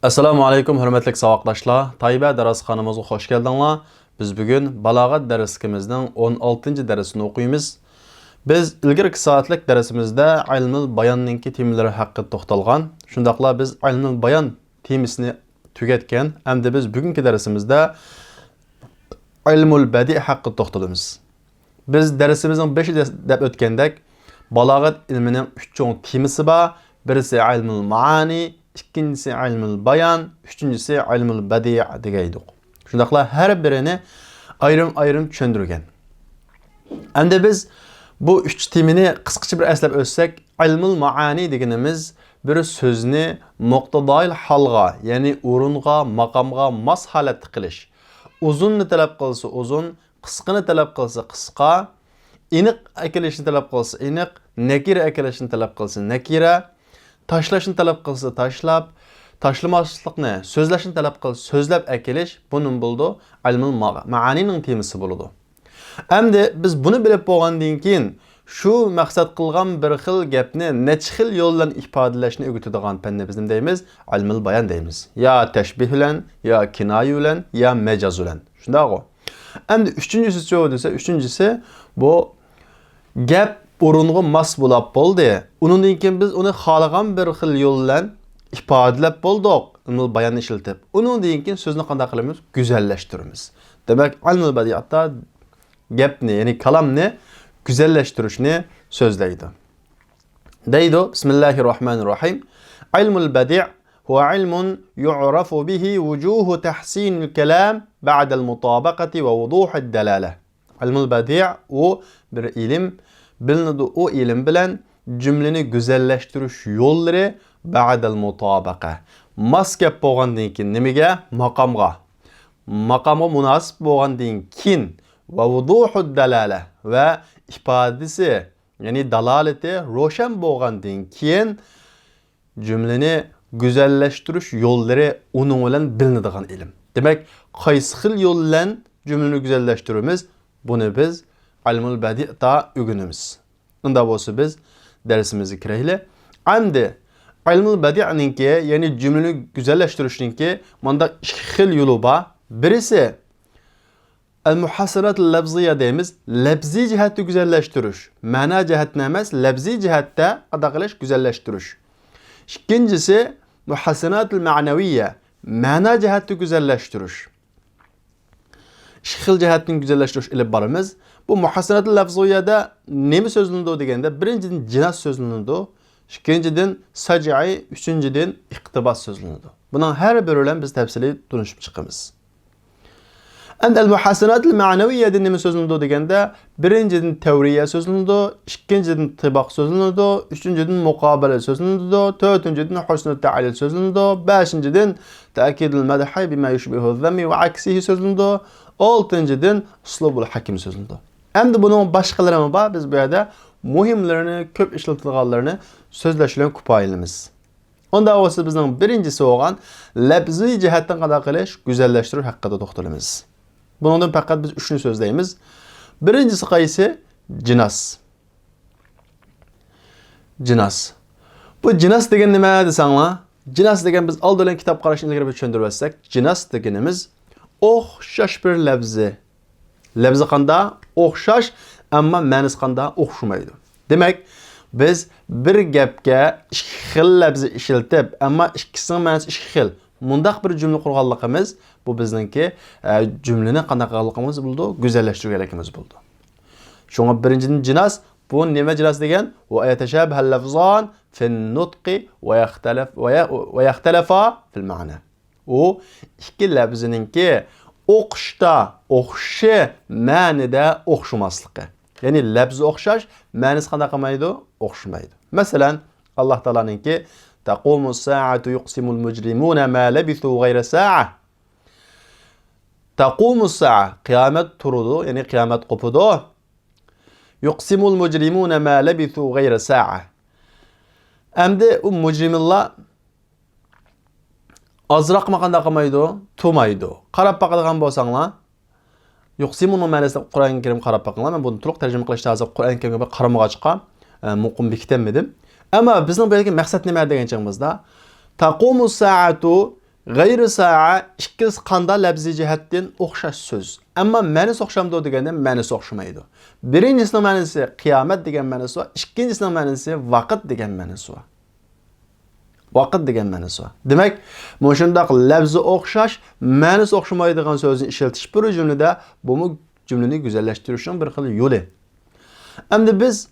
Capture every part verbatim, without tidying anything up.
ئەسسالامۇ ئەلەيكۇم، ھۆرمەتلىك ساۋاقداشلار. تايبە دەرسخانىمىزغا خوش كەلدىڭلار. بىز بۈگۈن بالاغەت دەرسلىكىمىزنىڭ ئون ئالتىنچى دەرسىنى ئوقۇيمىز. بىز ئىلگىرىكى سائەتلىك دەرسىمىزدە ئىلمۇل باياننىڭكى تېمىلىرى ھەققىدە توختالغان. شۇنداقلا بىز ئىلمۇل بايان تېمىسىنى تۈگەتكەن. ئەمدى بىز بۈگۈنكى دەرسىمىزدە ئىلمۇل بەدىئ ھەققىدە توختىلىمىز. بىز دەرسىمىزنىڭ بېشىدا دەپ ئۆتكەندەك، بالاغەت ئىلمىنىڭ ئۈچ چوڭ تېمىسى بار. بىرسى ئىلمۇل مائانى، ئىككىنچىسى ئىلمۇل بايان، ئۈچىنچىسى ئىلمۇل بەدىئ دېگەيدۇق. شۇنداقلا ھەر بىرىنى ئايرىم-ئايرىم چۈشەندۈرگەن. ئەمدى بىز بۇ ئۈچ تېمىنى قىسقىچە بىر ئەسلەپ ئۆتسەك، ئىلمۇل مائانى دېگىنىمىز بىر سۆزنى مۇقتىدايىل ھالغا، يەنى ئورۇنغا، ماقامغا ماس ھالەتتە قىلىش. ئۇزۇننى تەلەپ قىلسا ئۇزۇن، قىسقىنى تەلەپ قىلسا قىسقا، ئېنىق ئەكېلىشنى تەلەپ قىلسا ئېنىق، نەكىرە ئەكېلىشنى تەلەپ قىلسا نەكىرە، تاشلاشنى تەلەپ قىلسا تاشلاپ، تاشلىماسلىقنى، سۆزلەشنى تەلەپ قىلسا سۆزلەپ ئەكېلىش، بۇ نېمە بولىدۇ؟ ئىلمۇل ما-، مائانىنىڭ تېمىسى بولىدۇ. ئەمدى بىز بۇنى بىلىپ بولغاندىن كېيىن، شۇ مەقسەت قىلغان بىر خىل گەپنى نەچچە خىل يول بىلەن ئىپادىلەشنى ئۆگىتىدىغان پەننى بىز نېمە دەيمىز؟ ئىلمۇل بايان دەيمىز. يا تەشبىھ بىلەن، يا كىنايە بىلەن، يا مەجاز بىلەن. شۇنداقغۇ؟ ئەمدى ئۈچىنچىسىچۇ دېسە، ئۈچىنچىسى بۇ گەپ ئورۇنغا ماس بولاپ بولدى. ئۇنىڭدىن كېيىن بىز ئۇنى خالىغان بىر خىل يول بىلەن ئىپادىلەپ بولدۇق، ئىلمۇل باياننى ئىشلىتىپ. ئۇنىڭدىن كېيىن سۆزنى قانداق قىلىمىز؟ گۈزەللەشتۈرىمىز. دېمەك، ئىلمۇل بەدىئاتتا گەپنى، يەنى كالامنى گۈزەللەشتۈرۈشنى سۆزلەيدۇ. دەيدۇ، بىسمىللاھىررەھمانىررەھىم. ئىلمۇل بەدىئ هو علم يعرف به وجوه تحسين الكلام بعد المطابقة ووضوح الدلالة. ئىلمۇل بەدىئ ئۇ بىر ئىلىم، بىلىنىدۇ ئۇ ئىلىم بىلەن جۈملىنى گۈزەللەشتۈرۈش يوللىرى بەئدەل مۇتابىقە. ماس گەپ بولغاندىن كېيىن نېمىگە؟ ماقامغا. ماقامغا مۇناسىپ بولغاندىن كېيىن ۋە ۋۇدۇھۇد دالالە ۋە ئىپادىسى، يەنى دالالىتى روشەن بولغاندىن كېيىن جۈملىنى گۈزەللەشتۈرۈش يوللىرى ئۇنىڭ بىلەن بىلىنىدىغان ئىلىم. دېمەك، قايسى خىل يول بىلەن جۈملىنى گۈزەللەشتۈرىمىز؟ بۇنى بىز ئىلمۇل بەدىئدا ئۆگىنىمىز. ئۇنداق بولسا بىز دەرسىمىزگە كىرەيلى. ئەمدى ئىلمۇل بەدىئنىڭكى، يەنى جۈملىنى گۈزەللەشتۈرۈشنىڭكى مۇنداق ئىككى خىل يولى بار. بىرسى، ئەل مۇھەسسەناتۇل لەفزىيە دەيمىز، لەپزىي جەھەتتە گۈزەللەشتۈرۈش. مەنا جەھەتتىن ئەمەس، لەپزىي جەھەتتە قانداق قىلىش؟ گۈزەللەشتۈرۈش. ئىككىنچىسى، مۇھەسسەناتۇل مەنەۋىيە، مەنا جەھەتتە گۈزەللەشتۈرۈش. ئىككى خىل جەھەتتىن گۈزەللەشتۈرۈش ئېلىپ بارىمىز. بۇ مۇھەسسەناتۇل لەفزىيەدە نېمە سۆزلىنىدۇ دېگەندە، بىرىنچىدىن، جىناس سۆزلىنىدۇ. ئىككىنچىدىن، سەجئى، ئۈچىنچىدىن، ئىقتىباس سۆزلىنىدۇ. بۇنىڭ ھەر بىرى بىلەن بىز تەپسىلىي تونۇشۇپ چىقىمىز. ئەمدى ئەل مۇھەسسەناتۇل مەنەۋىيەدە نېمە سۆزلىنىدۇ دېگەندە، بىرىنچىدىن، تەۋرىيە سۆزلىنىدۇ، ئىككىنچىدىن، تىباق سۆزلىنىدۇ، ئۈچىنچىدىن، مۇقابىلە سۆزلىنىدۇ، تۆتىنچىدىن، ھۇسنۇت تەئلىل سۆزلىنىدۇ، بەشىنچىدىن، تەكىدۇل مەدھى بىما يۇشبىھۇ زەممى ۋە ئەكسىھى سۆزلىنىدۇ، ئالتىنچىدىن، ئۇسلۇبۇل ھەكىم سۆزلىنىدۇ. ئەمدى بۇنىڭ باشقىلىرىمۇ بار، بىز بۇ يەردە مۇھىملىرىنى، كۆپ ئىشلىتىدىغانلىرىنى سۆزلەش بىلەن كۇپايىلىنىمىز. ئۇنداق بولسا بىزنىڭ بىرىنچىسى بولغان لەپزىي جەھەتتىن قانداق قىلىش، گۈزەللەشتۈرۈش ھەققىدە توختىلىمىز. بۇنىڭدىن پەقەت بىز ئۈچنى سۆزلەيمىز. بىرىنچىسى قايسى؟ جىناس. جىناس. بۇ جىناس دېگەن نېمە دېسەڭلار؟ جىناس دېگەن، بىز ئالدى بىلەن كىتاب قاراشنى ئىلگىرى بىر چۈشەندۈرۈۋەتسەك، جىناس دېگىنىمىز ئوخشاش بىر لەپزى. لەپزى قانداق؟ ئوخشاش، ئەمما مەنىسى قانداق؟ ئوخشىمايدۇ. دېمەك، بىز بىر گەپكە ئىككى خىل لەپزى ئىشلىتىپ، ئەمما ئىككىسىنىڭ مەنىسى ئىككى خىل. مۇنداق بىر جۈملە قۇرغانلىقىمىز، بۇ بىزنىڭكى، ئە، جۈملىنى قانداق قىلغانلىقىمىز بولىدۇ؟ گۈزەللەشتۈرگەنلىكىمىز بولىدۇ. شۇڭا بىرىنچىدىن، جىناس، بۇ نېمە جىناس دېگەن؟ ۋە يەتەشابىھەل لەفزان فىن نۇتقى ۋە يەختەلەف-، ۋە يە-، ۋە يەختەلەفا فىل مەنا. ئۇ ئىككى لەپزىنىڭكى ئوقۇشتا ئوخشىشى، مەنىدە ئوخشىماسلىقى. يەنى لەپزى ئوخشاش، مەنىسى قانداق قىلمايدۇ؟ ئوخشىمايدۇ. مەسىلەن، ئاللا تائالانىڭكى، تەقۇمۇس سائەتۇ يۇقسىمۇل مۇجرىمۇنە ما لەبىسۇ غەيرە سائە. تەقۇمۇس سائە، قىيامەت تۇرىدۇ، يەنى قىيامەت قوپىدۇ. يۇقسىمۇل مۇجرىمۇنە ما لەبىسۇ غەيرە سائە. ئەمدى ئۇ مۇجرىمىنلار ئازراقمۇ قانداق قىلمايدۇ؟ تۇرمايدۇ. قاراپ باقىدىغان بولساڭلار، يۇقسىمۇنىڭ مەنىسىنى قۇرئان كەرىمگە قاراپ باقىڭلار. مەن بۇنى تولۇق تەرجىمە قىلىشتا ھازىر قۇرئان كەرىمگە بىر قارىمىغاچقا، ئە، مۇقىم بېكىتەلمىدىم. ئەمما بىزنىڭ بۇ يەردىكى مەقسەت نېمە دېگەن چېغىمىزدا، تەقۇمۇس سائەتۇ، غەيرۇ سائە ئىككىلىسى قانداق لەپزىي جەھەتتىن ئوخشاش سۆز. ئەمما مەنىسى ئوخشامدۇ دېگەندە مەنىسى ئوخشىمايدۇ. بىرىنچىسىنىڭ مەنىسى قىيامەت دېگەن مەنىسى بار، ئىككىنچىسىنىڭ مەنىسى ۋاقىت دېگەن مەنىسى بار. ۋاقىت دېگەن مەنىسى بار. دېمەك، مۇشۇنداق لەپزى ئوخشاش، مەنىسى ئوخشىمايدىغان سۆزنى ئىشلىتىش بىر جۈملىدە، بۇمۇ جۈملىنى گۈزەللەشتۈرۈشنىڭ بىر خىل يولى. ئەمدى بىز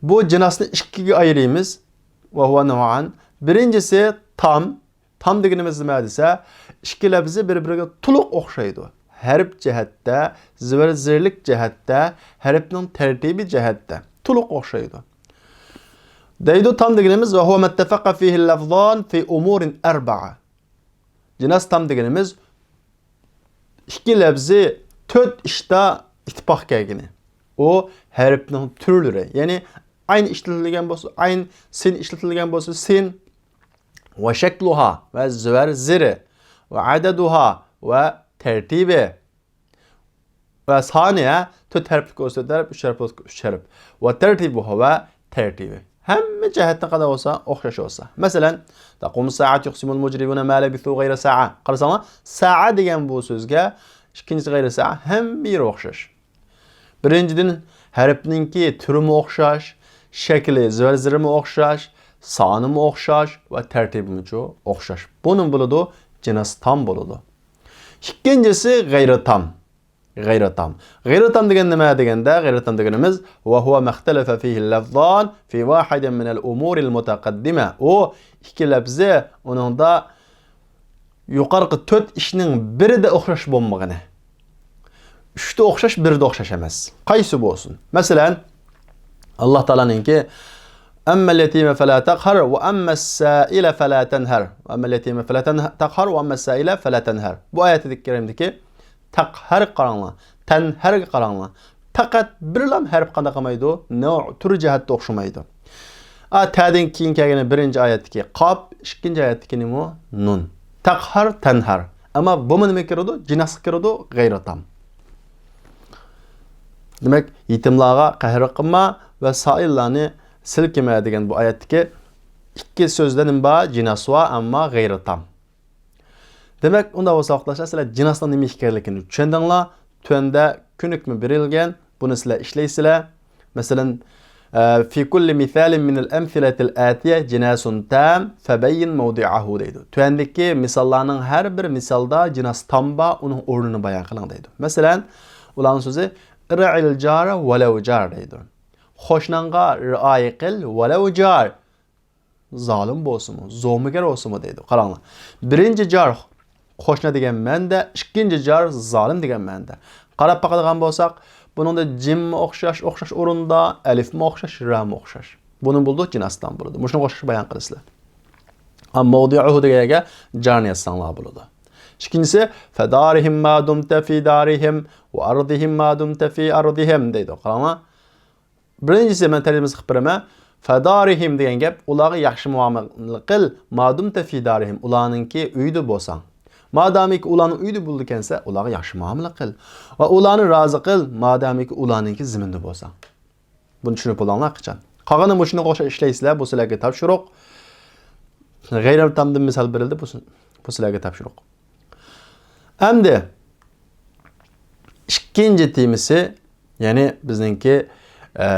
بۇ جىناسنى ئىككىگە ئايرىيمىز. وهو نوعان. بىرىنچىسى تام. تام دېگىنىمىز نېمە دېسە، ئىككى لەپزى بىر-بىرىگە تولۇق ئوخشايدۇ. ھەرپ جەھەتتە، زىۋەر زىرلىك جەھەتتە، ھەرپنىڭ تەرتىپى جەھەتتە تولۇق ئوخشايدۇ. دەيدۇ، تام دېگىنىمىز، وهو ما اتفق فيه اللفظان في أمور أربعة. جىناس تام دېگىنىمىز ئىككى لەپزى تۆت ئىشتا ئىتتىپاق كەلگىنى. ئۇ ھەرپنىڭ تۈرلىرى، يەنى ئەين ئىشلىتىلگەن بولسا ئەين، سىن ئىشلىتىلگەن بولسا سىن، ۋە شەكلۇھا، ۋە زىۋەر زىرى، ۋە ئەدەدۇھا، ۋە تەرتىبى، ۋە سانى، ھە، تۆت ھەرپلىك بولسا تۆت ھەرپ، ئۈچ ھەرپ بولسا ئۈچ ھەرپ، ۋە تەرتىبۇھا، ۋە تەرتىبى. ھەممە جەھەتتىن قانداق بولسا، ئوخشاش بولسا. مەسىلەن، تقوم الساعة يقسم المجرمون ما لبثوا غير ساعة. قارىساڭلار، سائە دېگەن بۇ سۆزگە ئىككىنچىسى غەيرى سائە ھەممە يېرى ئوخشاش. بىرىنچىدىن، ھەرپنىڭكى تۈرىمۇ ئوخشاش، شەكلى، زىۋەر زىرىمۇ ئوخشاش، سانىمۇ ئوخشاش ۋە تەرتىبىمۇچۇ ئوخشاش. بۇنىڭ بولىدۇ، جىناس تام بولىدۇ. ئىككىنچىسى غەيرىي تام. غەيرىي تام. غەيرىي تام دېگەن نېمە دېگەندە، غەيرىي تام دېگىنىمىز، وهو ما اختلف فيه اللفظان في واحد من الأمور المتقدمة. ئۇ ئىككى لەپزى ئۇنىڭدا يۇقىرىقى تۆت ئىشنىڭ بىرىدە ئوخشاش بولمىغىنى. ئۈچتە ئوخشاش، بىرىدە ئوخشاش ئەمەس. قايسى بولسۇن؟ مەسىلەن، ئاللا تائالانىڭكى، أما اليتيم فلا تقهر وأما السائل فلا تنهر. وأما اليتيم فلا تنه-، تقهر وأما السائل فلا تنهر. بۇ ئايەتى كەرىمدىكى تەقھەرگە قاراڭلار، تەنھەرگە قاراڭلار. پەقەت بىرلام ھەرپ قانداق قىلمايدۇ؟ نەۋ، تۈر جەھەتتە ئوخشىمايدۇ. ئا، تەدىن كېيىن كەلگىنى بىرىنچى ئايەتتىكى قاپ، ئىككىنچى ئايەتتىكى نېمە؟ نۇن. تەقھەر، تەنھەر. ئەمما بۇمۇ نېمە كىرىدۇ؟ جىناسقا كىرىدۇ، غەيرىي تام. دېمەك، يېتىملارغا قەھر قىلما ۋە سائىللارنى سىلكىمە دېگەن بۇ ئايەتتىكى ئىككى سۆزدە نېمە بار؟ جىناس بار، ئەمما غەيرىي تام. دېمەك، ئۇنداق بولسا، ۋاقىتداشلار، سىلەر جىناسنىڭ نېمە ئىكەنلىكىنى چۈشەندىڭلار. تۆۋەندە كۆنۈكمە بېرىلگەن، بۇنى سىلەر ئىشلەيسىلەر. مەسىلەن، ئە، في كل مثال من الأمثلة الآتية جناس تام فبين موضعه دەيدۇ. تۆۋەندىكى مىساللارنىڭ ھەر بىر مىسالدا جىناس تام بار، ئۇنىڭ ئورنىنى بايان قىلىڭ دەيدۇ. مەسىلەن، ئۇلارنىڭ سۆزى، ارع الجار ولو جار دەيدۇ. قوشناڭغا رىئايە قىل، ولو جار. زالىم بولسىمۇ، زومىگەر بولسىمۇ دەيدۇ. قاراڭلار. بىرىنچى جار قوشنا دېگەن مەنىدە، ئىككىنچى جار زالىم دېگەن مەنىدە. قاراپ باقىدىغان بولساق، بۇنىڭدا جىممۇ ئوخشاش، ئوخشاش ئورۇندا، ئەلىفمۇ ئوخشاش، رامۇ ئوخشاش. بۇنى بولىدۇ، جىناس تام بولىدۇ. مۇشۇنىڭغا ئوخشاش بايان قىلىسىلەر. ئەمما موضعه دېگەن يەرگە جارنى يازساڭلار بولىدۇ. ئىككىنچىسى، فدارهم ما دمت في دارهم وأرضهم ما دمت في أرضهم دەيدۇ. قاراڭلار. بىرىنچىسى، مەن تەرجىمىسى قىلىپ بېرىمەن. فدارهم دېگەن گەپ، ئۇلارغا ياخشى مۇئامىلە قىل، ما دمت في دارهم، ئۇلارنىڭكى ئۆيىدە بولساڭ. مادامىكى ئۇلارنىڭ ئۆيىدە بولىدىكەنسە، ئۇلارغا ياخشى مۇئامىلە قىل. ۋە ئۇلارنى رازى قىل، مادامىكى ئۇلارنىڭكى زېمىنىدا بولساڭ. بۇنى چۈشىنىپ بولدۇڭلار قاچان؟ قالغىنى مۇشۇنىڭغا ئوخشاش ئىشلەيسىلەر، بۇ سىلەرگە تاپشۇرۇق. غەيرىي تامدىن مىسال بېرىلدى، بۇ، بۇ سىلەرگە تاپشۇرۇق. ئەمدى ئىككىنچى تېمىسى، يەنى بىزنىڭكى، ئە،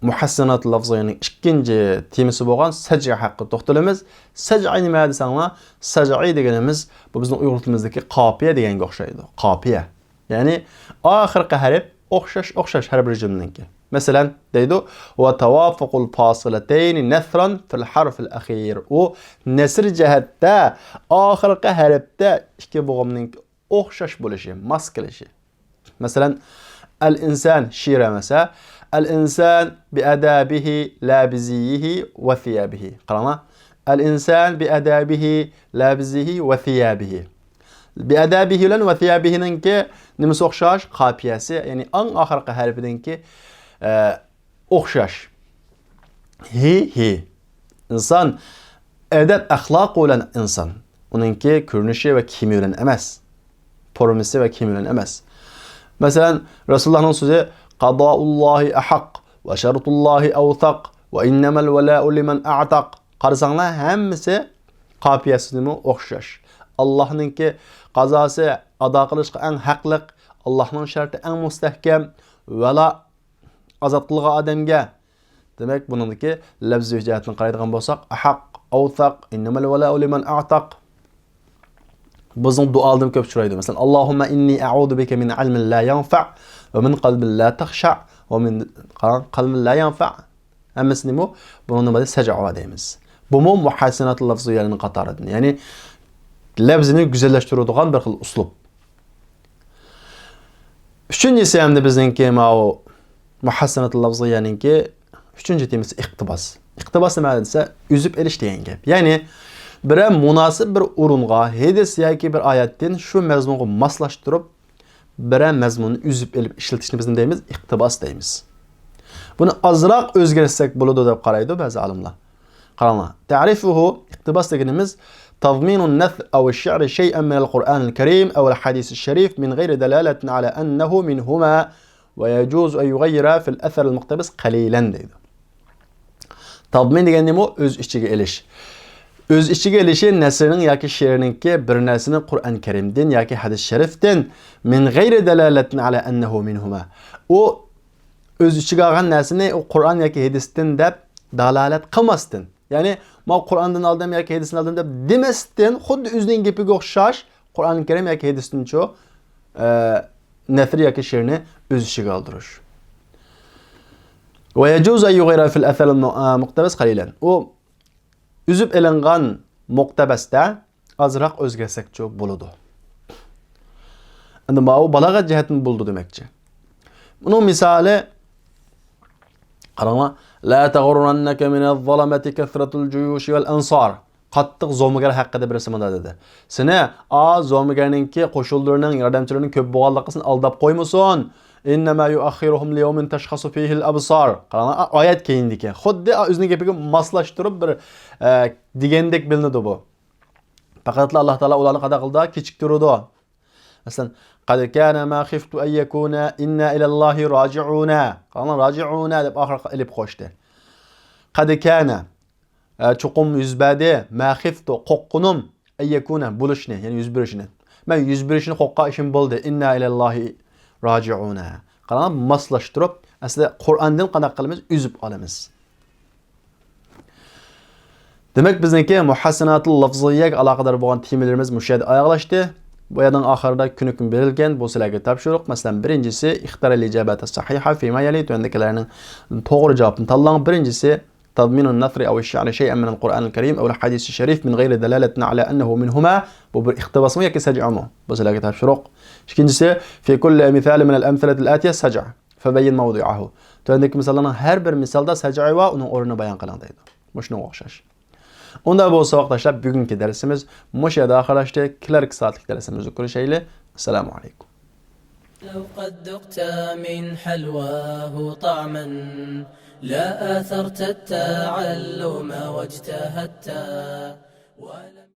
مۇھەسسىنات لەفزىينىڭ ئىككىنچى تېمىسى بولغان سەجئى ھەققىدە توختىلىمىز. سەجئى نېمە دېسەڭلار، سەجئى دېگىنىمىز بۇ بىزنىڭ ئۇيغۇر تىلىمىزدىكى قاپىيە دېگەنگە ئوخشايدۇ. قاپىيە. يەنى ئاخىرقى ھەرپ ئوخشاش، ئوخشاش ھەر بىر جۈملىنىڭكى. مەسىلەن، دەيدۇ، وتوافق الفاصلتين نثرا في الحرف الأخير. ئۇ نەسر جەھەتتە ئاخىرقى ھەرپتە ئىككى بوغۇمنىڭ ئوخشاش بولۇشى، ماس كېلىشى. مەسىلەن، الإنسان شىر ئەمەسە، الإنسان بأدابه لا بزيه وثيابه. قاراڭلار. الإنسان بأدابه لا بزيه وثيابه. بأدابه بىلەن ۋەسىيابىھىنىڭكى نېمىسى ئوخشاش؟ قاپىيەسى، يەنى ئەڭ ئاخىرقى ھەرپىنىڭكى، ئە، ئوخشاش. ھى، ھى. ئىنسان ئەدەپ ئەخلاقى بىلەن ئىنسان. ئۇنىڭكى كۆرۈنۈشى ۋە كىيىمى بىلەن ئەمەس. فورمىسى ۋە كىيىمى بىلەن ئەمەس. مەسىلەن، رەسۇلۇللاھنىڭ سۆزى، قضاء الله أحق وشرط الله أوثق وإنما الولاء لمن أعتق. قارىساڭلار، ھەممىسى قاپىيەسىمۇ ئوخشاش. ئاللاھنىڭكى قازاسى ئادا قىلىشقا ئەڭ ھەقلىق، ئاللاھنىڭ شەرتى ئەڭ مۇستەھكەم، ۋەلا ئازاد قىلغان ئادەمگە. دېمەك، بۇنىڭدىكى لەفزىي جەھەتتىن قارايدىغان بولساق، ئەھەق، ئەۋسەق، ئىننەمەل ۋەلاءۇ لىمەن ئەتەق. بىزنىڭ دۇئالىرىمىزدا كۆپ ئۇچرايدۇ. مەسىلەن، اللهم إني أعوذ بك من علم لا ينفع ومن قلب لا تخشع ومن قلب لا ينفع. ھەممىسىنىمۇ بۇنىڭ نېمە دەيدۇ؟ سەجئۇ دەيمىز. بۇمۇ مۇھەسسىناتۇل لەفزىيەنىڭ قاتارىدىن. يەنى لەفزىنى گۈزەللەشتۈرىدىغان بىر خىل ئۇسلۇب. ئۈچىنچىسى ھەمدە بىزنىڭكى ماۋۇ مۇھەسسىناتۇل لەفزىيەنىڭكى ئۈچىنچى تېمىسى ئىقتىباس. ئىقتىباس نېمە دېسە، ئۈزۈپ ئېلىش دېگەن گەپ. يەنى بىرەر مۇناسىپ بىر ئورۇنغا ھەدىس ياكى بىر ئايەتتىن شۇ مەزمۇنغا ماسلاشتۇرۇپ، بىرەر مەزمۇننى ئۈزۈپ ئېلىپ ئىشلىتىشنى بىز نېمە دەيمىز؟ ئىقتىباس دەيمىز. بۇنى ئازراق ئۆزگەرتسەك بولىدۇ دەپ قارايدۇ بەزى ئالىملار. قاراڭلار، تەرىفۇھۇ، ئىقتىباس دېگىنىمىز، تەزمىنۇن نەسر ئەۋ شىئرى شەيئەن مىنەل قۇرئانىل كەرىم ئەۋ ئەل ھەدىسىش شەرىف مىن غەيرى دەلالەتىن ئەلا ئەننەھۇ مىنھۇما ۋە يەجۇزۇ ئەن يۇغەييىرە فىل ئەسەرىل مۇقتەبەس قەلىلەن دەيدۇ. تەزمىن دېگەن نېمە؟ ئۆز ئىچىگە ئېلىش. ئۆز ئىچىگە ئېلىشى نەسرنىڭ ياكى شېئىرنىڭكى بىر نەرسىنى قۇرئان كەرىمدىن ياكى ھەدىس شەرىفتىن مىن غەيرى دەلالەتىن ئەلا ئەننەھۇ مىنھۇما. ئۇ ئۆز ئىچىگە ئالغان نەرسىنى ئۇ قۇرئان ياكى ھەدىستىن دەپ دالالەت قىلماستىن، يەنى، ما قۇرئاندىن ئالدىم ياكى ھەدىستىن ئالدىم دەپ دېمەستىن، خۇددى ئۆزىنىڭ گېپىگە ئوخشاش قۇرئان كەرىم ياكى ھەدىستىنچۇ، ئە، نەسر ياكى شېئىرنى ئۆز ئىچىگە ئالدۇرۇش. ۋە يەجۇزۇ ئەن يۇغەييىرە فىل ئەسەرىل مۇ-، ئە، مۇقتەبەس قەلىلەن. ئۇ ئۈزۈپ ئېلىنغان مۇقتەبەستە ئازراق ئۆزگەرتسەكچۇ بولىدۇ. ئەمدى ماۋۇ بالاغەت جەھەتتىن بولىدۇ دېمەكچى. بۇنىڭ مىسالى، قاراڭلار، لا تغرنك من الظلمة كثرة الجيوش والأنصار. قاتتىق زومىگەر ھەققىدە بىرسى مۇنداق دېدى. سېنى، ئا، زومىگەرنىڭكى قوشۇنلىرىنىڭ، ياردەمچىلىرىنىڭ كۆپ بولغانلىقى سېنى ئالداپ قويمىسۇن. إنما يؤخرهم ليوم تشخص فيه الأبصار. قاراڭلار، ئا-، ئايەت كەينىدىكى. خۇددى، ئا، ئۆزىنىڭ گېپىگە ماسلاشتۇرۇپ بىر، ئە، دېگەندەك بىلىنىدۇ بۇ. پەقەتلا ئاللا تائالا ئۇلارنى قانداق قىلىدۇ؟ كېچىكتۈرىدۇ. مەسىلەن، قد كان ما خفت أن يكون إنا إلى الله راجعون. قاراڭلار، راجعون دەپ ئاخىرغا ئېلىپ قوشتى. قد كان، ئە، چوقۇم يۈز بەردى، ما خفت، قورققىنىم، أن يكون، بولۇشنى، يەنى يۈز بېرىشىنى. مەن يۈز بېرىشىنى قورققان ئىشىم بولدى. إنا إلى الله راجعون. قاراڭلار، ماسلاشتۇرۇپ، ئەسلى قۇرئاندىن قانداق قىلىمىز؟ ئۈزۈپ ئالىمىز. دېمەك، بىزنىڭكى مۇھەسسىناتۇل لەفزىيەگە ئالاقىدار بولغان تېمىلىرىمىز مۇشۇ يەردە ئاياغلاشتى. بۇ يەرنىڭ ئاخىرىدا كۈنۈكمۇ بېرىلگەن، بۇ سىلەرگە تاپشۇرۇق. مەسىلەن، بىرىنچىسى، اختر الإجابة الصحيحة فيما يلي، تۆۋەندىكىلەرنىڭ توغرا جاۋابىنى تاللاڭ. بىرىنچىسى، تضمين النثر أو الشعر شيئا من القرآن الكريم أو الحديث الشريف من غير دلالة على أنه منهما. بۇ بىر ئىقتىباسمۇ ياكى سەجئىمۇ؟ بۇ سىلەرگە تاپشۇرۇق. ئىككىنچىسى، في كل مثال من الأمثلة الآتية سجع. فبين موضعه. تۆۋەندىكى مىساللارنىڭ ھەر بىر مىسالدا سەجئى بار، ئۇنىڭ ئورنىنى بايان قىلىڭ دەيدۇ. مۇشۇنىڭغا ئوخشاش. ئۇنداق بولسا، ۋاقىتداشلار، بۈگۈنكى دەرسىمىز مۇشۇ يەردە ئاخىرلاشتى. كېلەركى سائەتلىك دەرسىمىزدە كۆرۈشەيلى. ئەسسالامۇ ئەلەيكۇم. لو قد ذقت من حلواه طعما لا آثرت التعلم واجتهدت ولم